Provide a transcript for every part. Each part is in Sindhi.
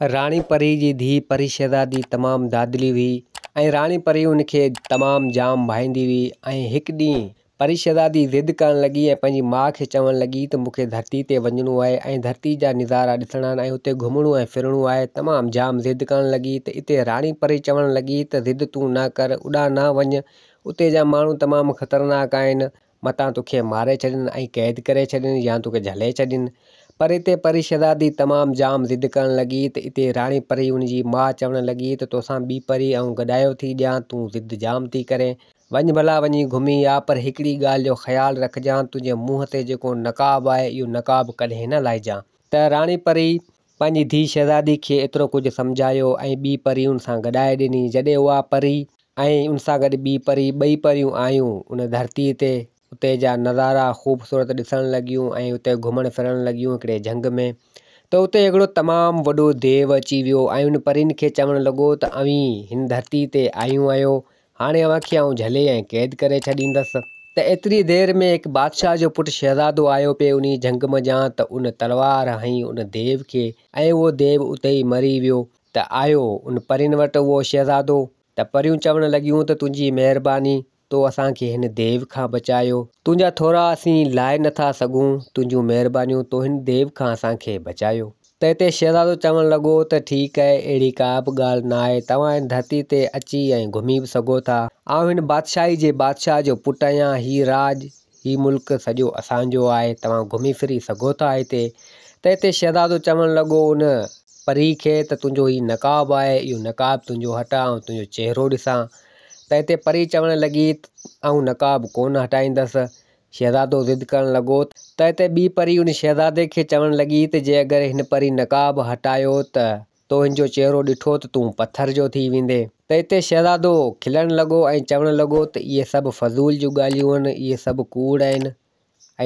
راڻي پري جي ڌيء پري شهزادي تمام دادلي هئي ۽ راڻي پري ان کي تمام جام ڀائيندي هئي ۽ هڪ ڏينهن پري شهزادي ضد ڪرڻ لڳي ۽ پنهنجي ماء کي چوڻ لڳي ته مون کي ڌرتي تي وڃڻو آهي ۽ ڌرتي جا نظارا ڏسڻا آهن ۽ اتي گهمڻو ۽ ڦرڻو آهي تمام جام ضد ڪرڻ لڳي ته اتي راڻي پري چوڻ لڳي ته ضد تون نه ڪر اڏا نه وڃ اتي جا ماڻهو تمام خطرناڪ آهن متان توکي ماري ڇڏين ۽ قيد ڪري ڇڏين يا توکي جهلي ڇڏين. پر اتي پري شهزادي تمام جام ضد ڪرڻ لڳي ته اتي راڻي پري ان جي ماء چوڻ لڳي ته توسان ٻي پري آئون گڏايو ٿي ڏيان تون ضد جام ٿي ڪرين. وڃ ڀلا وڃي گهمي آ پر هڪڙي ڳالهه جو خيال رکجان تنهنجي منهن تي جيڪو نقاب آهي اهو نقاب ڪڏهن نه لاهجان. ته راڻي پري پنهنجي ڌيء شهزادي کي ايترو ڪجهه سمجهايو ۽ ٻي پري ان سان گڏائي ڏني. جڏهن اها پري ۽ ان سان گڏ ٻي پري ٻئي پريون آيون ان ڌرتيء تي، اتي جا نظارا خوبصورت ڏسڻ لڳيون ۽ اتي گهمڻ ڦرڻ لڳيون هڪڙي جهنگ ۾ ته اتي هڪڙو تمام وڏو ديو اچي ويو ۽ ان پرين کي چوڻ لڳو ته اوهين هن ڌرتيء تي آيون آهيو، هاڻي اوهان کي آئون جهلي ۽ قيد ڪري ڇڏيندس. ته ايتري دير ۾ هڪ بادشاهه جو پٽ شهزادو آيو پئي انهي جهنگ منجهان ته ان تلوار هنئي ان ديو کي ۽ اهو ديو اتي ئي مري ويو ته آيو ان پرين وٽ اهو شهزادو ته پريون چوڻ لڳيون ته تنهنجي مهرباني تو اسان کي هن ديو کان بچايو. تنهنجا ٿورا اسين لاهي نه ٿا سگهون، تنهنجون مهربانيون تو هن ديو کان اسان کي بچايو. ته اتي شهزادو چوڻ لڳو ته ٺيڪ آهي، اهڙي ڪا به ڳالهه نه آهي، توهان هن ڌرتي تي اچي ۽ گهمي به سگهو ٿا. آئون هن بادشاهي جي بادشاهه جو پٽ آهيان، هي راڄ، هي ملڪ سڄو اسان جو آهي، توهان گهمي ڦري سگهو ٿا هتي. ته اتي شهزادو چوڻ لڳو ان پري کي ته تنهنجو هي نقاب آهي، اهو نقاب تنهنجو هٽا، آئون تنهنجو چهرو ڏسان. ته اتي پري چوڻ لڳي ته آئون نقاب ڪونه هٽائيندس. شهزادو ضد ڪرڻ لڳو ته اتي ٻي پري ان شهزادي کي چوڻ لڳي ته جي اگر هن پري نقاب هٽايو ته تو هن جو چهرو ڏٺو ته تون پٿر جو ٿي ويندين. ته اتي شهزادو کلڻ لڳو ۽ چوڻ لڳو ته اهي سڀ فضول جون ڳالهيون آهن، اهي سڀ ڪوڙ آهن.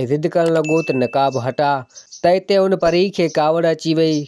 ۽ ضد ڪرڻ لڳو ته نقاب هٽا. ته اتي ان پري کي ڪاوڙ اچي وئي.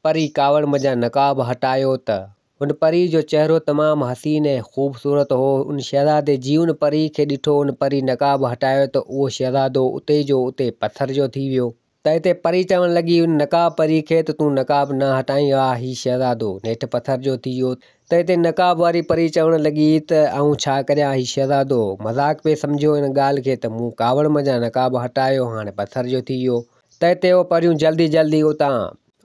پري ڪاوڙ منجهان نقاب هٽايو ته ان پريء جو چهرو تمام حسين ۽ خوبصورت هو. ان شهزادي جيئن ان پريء کي ڏٺو، ان پري نقاب هٽايو ته اهو شهزادو اتي جو اتي پٿر جو ٿي ويو. ته اتي پري چوڻ لڳي ان نقاب پريء کي ته تون نقاب نه هٽائين ها، هي شهزادو نيٺ پٿر جو ٿي ويو. ته اتي نقاب واري پري چوڻ لڳي ته آئون ڇا ڪريان، هي شهزادو مذاق پئي سمجهيو ان ڳالهه کي ته مون ڪاوڙ منجهان نقاب هٽايو، هاڻي پٿر جو ٿي ويو. ته اتي اهي پريون جلدي جلدي اتان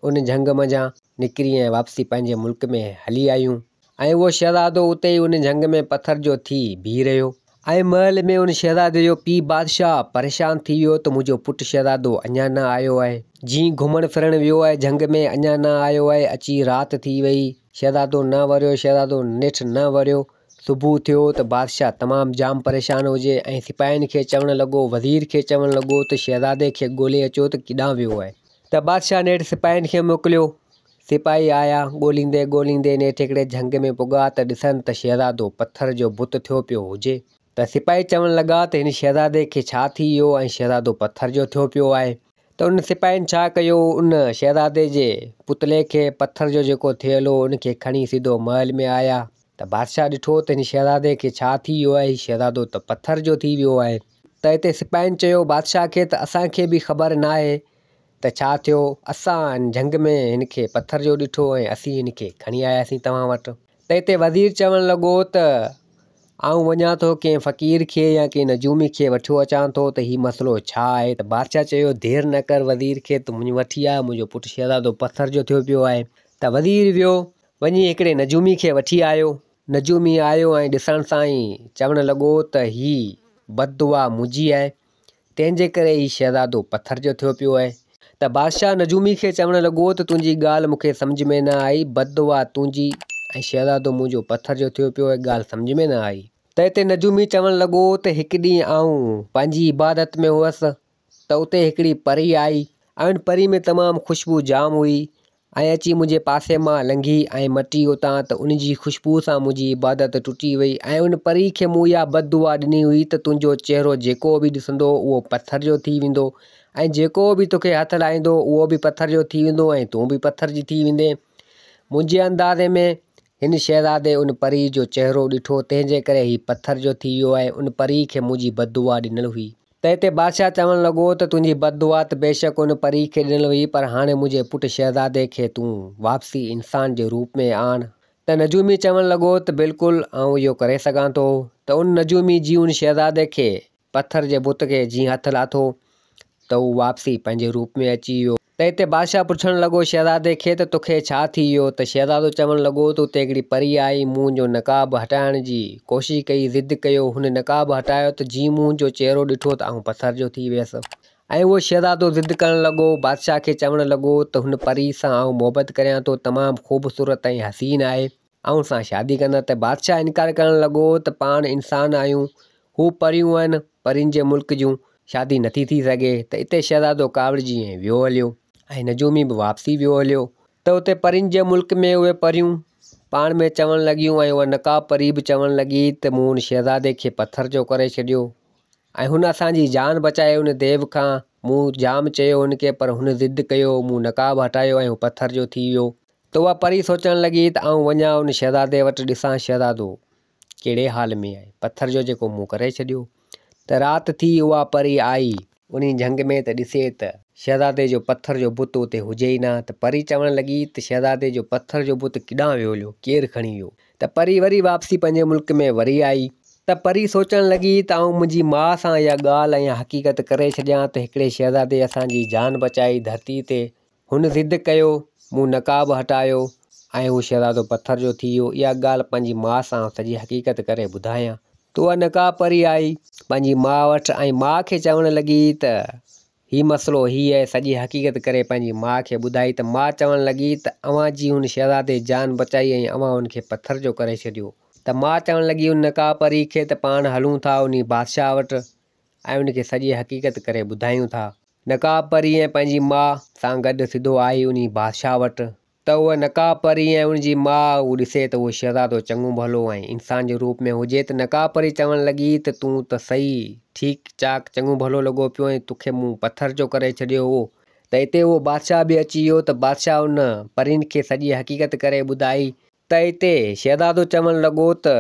ان جهنگ منجهان نڪري ۽ واپسي پنهنجي ملڪ ۾ هلي آيون ۽ اهو شهزادو اتي ئي ان جهنگ ۾ پٿر جو ٿي بيهي رهيو. ۽ محل ۾ ان شهزادي جو پيء بادشاهه پريشان ٿي ويو ته منهنجو پٽ شهزادو اڃا نه آيو آهي. جي گهمڻ ڦرڻ ويو آهي جهنگ ۾ اڃا نه آيو آهي اچي رات ٿي وئي شهزادو نه وريو شهزادو نيٺ نه وريو صبح ٿيو ته بادشاهه تمام جام پريشان هجي ۽ سپاهين کي چوڻ لڳو وزير کي چوڻ لڳو ته شهزادي کي ڳولي اچو ته ڪيڏانهن ويو آهي. ته بادشاهه نيٺ سپاهين کي موڪليو. سپاهي آيا، ڳوليندي ڳوليندي نيٺ هڪڙي جهنگ ۾ پڳا ته ڏسن ته شهزادو پٿر جو بت ٿيو پيو هجي. ته سپاهي چوڻ لڳا ته هن شهزادي کي ڇا ٿي ويو ۽ شهزادو پٿر جو ٿيو پيو آهي. ته انهن سپاهين ڇا ڪيو، ان شهزادي جي پتلي کي، پٿر جو جيڪو ٿيل هو، ان کي کڻي سڌو محل ۾ آيا. ته بادشاهه ڏٺو ته هن شهزادي کي ڇا ٿي ويو آهي، هي شهزادو ته پٿر جو ٿي ويو آهي. ته اتي سپاهين چيو بادشاهه کي ته اسان کي به خبر ناهي ته ڇا ٿيو، اسان هن جهنگ ۾ هن کي پٿر جو ڏٺو ۽ اسين هن کي کڻي آياسين توهان وٽ. ته اتي وزير چوڻ لڳو ته آئون وڃان ٿو ڪنهن فقير کي يا ڪنهن نجومي کي وٺيو اچان ٿو ته هي مسئلو ڇا آهي ته بادشاهه چيو دير نه ڪر وزير کي تون وڃي وٺي آ منهنجو پٽ شهزادو پٿر جو ٿيو پيو آهي ته وزير ويو وڃي هڪڙي نجومي کي وٺي آيو. نجومي آيو ۽ ڏسڻ سان ئي چوڻ لڳو ته هي بد دعا منهنجي آهي، تنهن جي ڪري هي شهزادو پٿر جو ٿيو پيو آهي. ته بادشاهه نجومي کي چوڻ لڳو ته تنهنجي ڳالهه مون کي سمجهه ۾ نه آئي، بد دعا تنهنجي ۽ شهزادو منهنجو پٿر جو ٿيو پيو آهي، ڳالهه سمجهه ۾ نه آئي. ته اتي نجومي چوڻ لڳو ته هڪ ڏينهن آئون پنهنجي عبادت ۾ هئس ته اتي هڪڙي پري آئي ۽ ان پري ۾ تمام خوشبو جام هئي ۽ اچي منهنجي پاسي مان لنگهي ۽ مٽي اتان ته ان جي خوشبوء سان منهنجي عبادت ٽٽي وئي ۽ ان پري کي مون اها بد دعا ڏني هئي ته تنهنجو چهرو جيڪو به ڏسندو اهو پٿر جو ٿي ويندو ۽ جيڪو به توکي هٿ لائيندو اهو به پٿر جو ٿي ويندو ۽ تون به پٿر جي ٿي ويندين. منهنجي اندازي ۾ هن شهزادي ان پريء جو چهرو ڏٺو تنهن جي ڪري هي پٿر جو ٿي ويو آهي ان پريء کي منهنجي بد دعا ڏنل هئي. ته هتي بادشاهه چوڻ لڳو ته تنهنجي بددعا ته بيشڪ ان پري کي ڏنل هئي پر هاڻي منهنجي پٽ شهزادي کي تون واپسي انسان جي روپ ۾ آڻ. ته نجومي چوڻ لڳو ته بلڪل آئون اهو ڪري سگهان ٿو. ته ان نجومي جي ان شهزادي کي پٿر جي بت کي جيئن هٿ لاٿو ته هو واپسي پنهنجي روپ ۾ اچي ويو. ته اتي بادشاهه پڇڻ لڳو شهزادي کي ته توکي ڇا ٿي ويو؟ ته شهزادو چوڻ لڳو ته اتي هڪڙي پري آئي، مون ان جو نقاب هٽائڻ جي ڪوشش ڪئي، ضد ڪيو، هن نقاب هٽايو ته جيئن مون ان جو چهرو ڏٺو ته آئون پٿر جو ٿي ويس. ۽ اهو شهزادو ضد ڪرڻ لڳو، بادشاهه کي چوڻ لڳو ته هن پري سان آئون محبت ڪريان ٿو، تمام خوبصورت ۽ حسين آهي. آئون سان شادي ڪندس ته بادشاهه انڪار ڪرڻ لڳو ته پاڻ انسان آهيون، هو پريون آهن، پرين جي ملڪ جون، شادي نٿي ٿي سگهي ته اتي شهزادو ڪاوڙجي ۽ ويو هليو ۽ نجومي به واپسي ويو هليو ته اتي پرين جي ملڪ ۾ اهي پريون پاڻ ۾ چوڻ لڳيون ۽ اها نقاب پري به چوڻ لڳي ته مون ان شهزادي کي پٿر جو ڪري ڇڏيو ۽ هن اسان جي جان بچائي ان ديو کان، مون جام چيو هن کي پر هن ضد ڪيو، مون نقاب هٽايو ۽ هو پٿر جو ٿي ويو. ته اها پري سوچڻ لڳي ته آئون وڃان ان شهزادي وٽ ڏسان شهزادو ڪهڙي حال ۾ آهي، پٿر جو جيڪو مون ڪري ڇڏيو. ته رات ٿي اها پري آئي انهي جهنگ ۾ ته ڏسي ته شهزادي جو پٿر جو بت اتي هجي ئي نه ته پري چوڻ لڳي ته شهزادي جو پٿر جو بت ڪيڏانهن ويو هليو، ڪير کڻي ويو؟ ته پري وري واپسي پنهنجي ملڪ ۾ وري آئي. ته پري سوچڻ لڳي ته آئون منهنجي ماء سان اها ڳالهه ۽ حقيقت ڪري ڇڏيان ته هڪڙي شهزادي اسان جي جان بچائي ڌرتي تي هن ضد ڪيو، مون نقاب هٽايو ۽ هو شهزادو پٿر جو ٿي ويو. اها ڳالهه پنهنجي ماء سان سڄي حقيقت ڪري ٻڌايان ته اها نقاب پري آئي پنهنجي ماء وٽ ۽ ماء کي چوڻ لڳي ته هي مسئلو هي آهي. سڄي حقيقت ڪري پنهنجي ماء کي ٻڌائي ته ماء چوڻ لڳي ته اوهان جي هن شهزادي جان بچائي ۽ اوهان هن کي پٿر جو ڪري ڇڏيو ته ماء چوڻ لڳي ان نقاب پري کي ته پاڻ هلون ٿا انهي بادشاهه وٽ ۽ ان کي سڄي حقيقت ڪري ٻڌايون ٿا. نقاب پري ۽ پنهنجي ماء سان گڏ سڌو آئي انهي بادشاهه وٽ ته اها نقاب پري ۽ ان جي ماء اهو ڏسي ته اهو شهزادو چڱو ڀلو ۽ انسان جي روپ ۾ هجي ته نقاب پري چوڻ لڳي ته تون ته صحيح ٺيڪ چاڪ چڱو ڀلو لڳو پيو ۽ توکي مون پٿر جو ڪري ڇڏيو هو ته اتي اهو بادشاهه به اچي ويو ته بادشاهه ان پرين کي سڄي حقيقت ڪري ٻڌائي ته اتي شهزادو چوڻ لڳو ته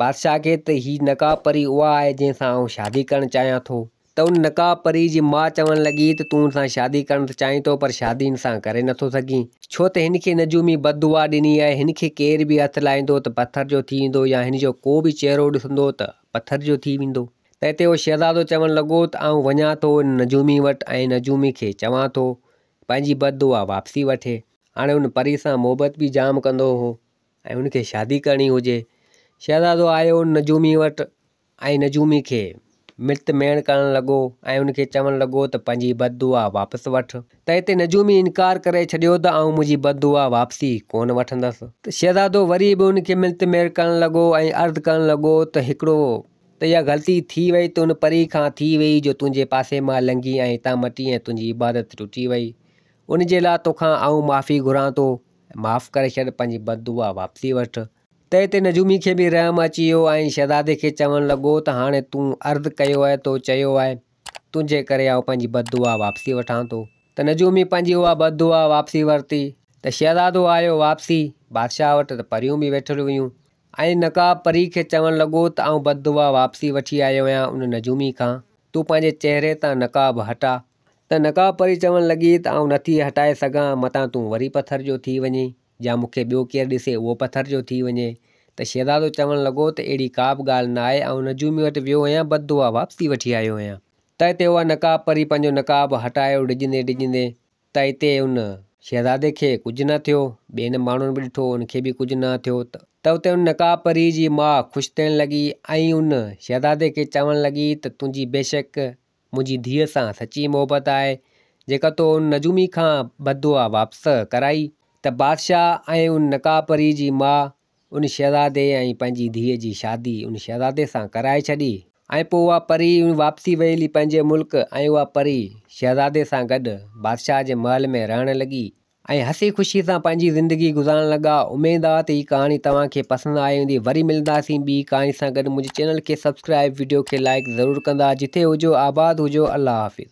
بادشاهه کي ته هي نقاب پري اها آهي جنهن سان آئون شادي ڪرڻ چاهيان ٿو. ته ان نقاب پري جي ماء چوڻ لڳي ته تون ان سان شادي ڪرڻ ته چاهين ٿو پر شادي هن سان ڪري نٿو سگهين. ڇو ته هن کي نجومي بد دعا ڏني آهي. هن کي ڪير به هٿ لائيندو ته پٿر جو ٿي ويندو يا هن جو ڪو به چهرو ڏسندو ته پٿر جو ٿي ويندو. ته اتي اهو شهزادو چوڻ لڳو ته آئون وڃان ٿو ان نجومي وٽ ۽ نجومي کي چوان ٿو پنهنجي بد دعا واپسي وٺي. هاڻي ان پري سان محبت به جام ڪندو هو. ۽ ان کي شادي ڪرڻي هجي. شهزادو آيو ان نجومي وٽ ۽ نجومي کي ملت ميڻ ڪرڻ لڳو ۽ ان کي چوڻ لڳو ته پنهنجي بد دعا واپس وٺ. ته اتي نجومي انڪار ڪري ڇڏيو ته آئون منهنجي بد دعا واپسي ڪونه وٺندس. ته شهزادو وري به ان کي ملت ميڻ ڪرڻ لڳو ۽ عرض ڪرڻ لڳو ته هڪڙو ته اها غلطي ٿي وئي ته ان پري کان ٿي وئي جو تنهنجي پاسي مان لنگهي ۽ هتان مٽي ۽ تنهنجي عبادت ٽٽي وئي. ان جي لاء توکان آئون معافي گهران ٿو. معاف ڪري ڇڏ، پنهنجي بد دعا واپسي وٺ. تنهن تي نجومي کي به رحم اچي ويو ۽ شهزادي کي چوڻ لڳو ته هاڻي تون عرض ڪيو آهي، تو چيو آهي، تنهنجي ڪري آئون پنهنجي بد دعا واپسي وٺان ٿو. ته نجومي پنهنجي اها بد دعا واپسي ورتي. ته شهزادو آيو واپسي بادشاهه وٽ ته پريون به ويٺل هيون ۽ نقاب پري کي چوڻ لڳو ته آئون بد دعا واپسي وٺي آيو آهيان ان نجومي کان، تون پنهنجي چهري تان نقاب هٽا. ته نقاب پري چوڻ لڳي ته آئون نٿي هٽائي سگهان، متان تون وري پٿر جو ٿي وڃين، يا مون کي ٻيو ڪير ڏسي اهو پٿر جو ٿي وڃي. ته شهزادو چوڻ لڳو ته اهڙي ڪا به ڳالهه نه آهي، آئون نجومي وٽ ويو آهيان، بد دعا واپسي وٺي آيو آهيان. ته اتي اها نقاب پري پنهنجو نقاب هٽايو ڊڄندي ڊڄندي، ته اتي ان شهزادي کي ڪجهه نه ٿيو، ٻين ماڻهن به ڏٺو ان کي به ڪجهه نه ٿيو ته اتي ان نقاب پري جي ماء خوش ٿيڻ لڳي ۽ ان شهزادي کي چوڻ لڳي ته تنهنجي بيشڪ منهنجي ڌيء سان سچي محبت آهي، جيڪا تو ان نجومي کان بددعا واپس ڪرائي ته بادشاهه ۽ ان نقابپري جي ماء ان شهزادي ۽ پنهنجي ڌيء جي شادي ان شهزادي سان ڪرائي ڇڏي ۽ پوء اها پري واپسي ويلي پنهنجي ملڪ ۽ اها پري شهزادي سان گڏ بادشاهه جي محل ۾ رهڻ لڳي ۽ هسي خوشي سان پنهنجي زندگي گذارڻ لڳا. اميد آ ته هي ڪهاڻي توهان کي پسند آئي هوندي. وري ملنداسين ٻي ڪهاڻي سان گڏ. منهنجي چينل کي سبسڪرائب وڊيو کي لائيڪ ضرور ڪندا. جٿي هجو آباد هجو الله حافظ.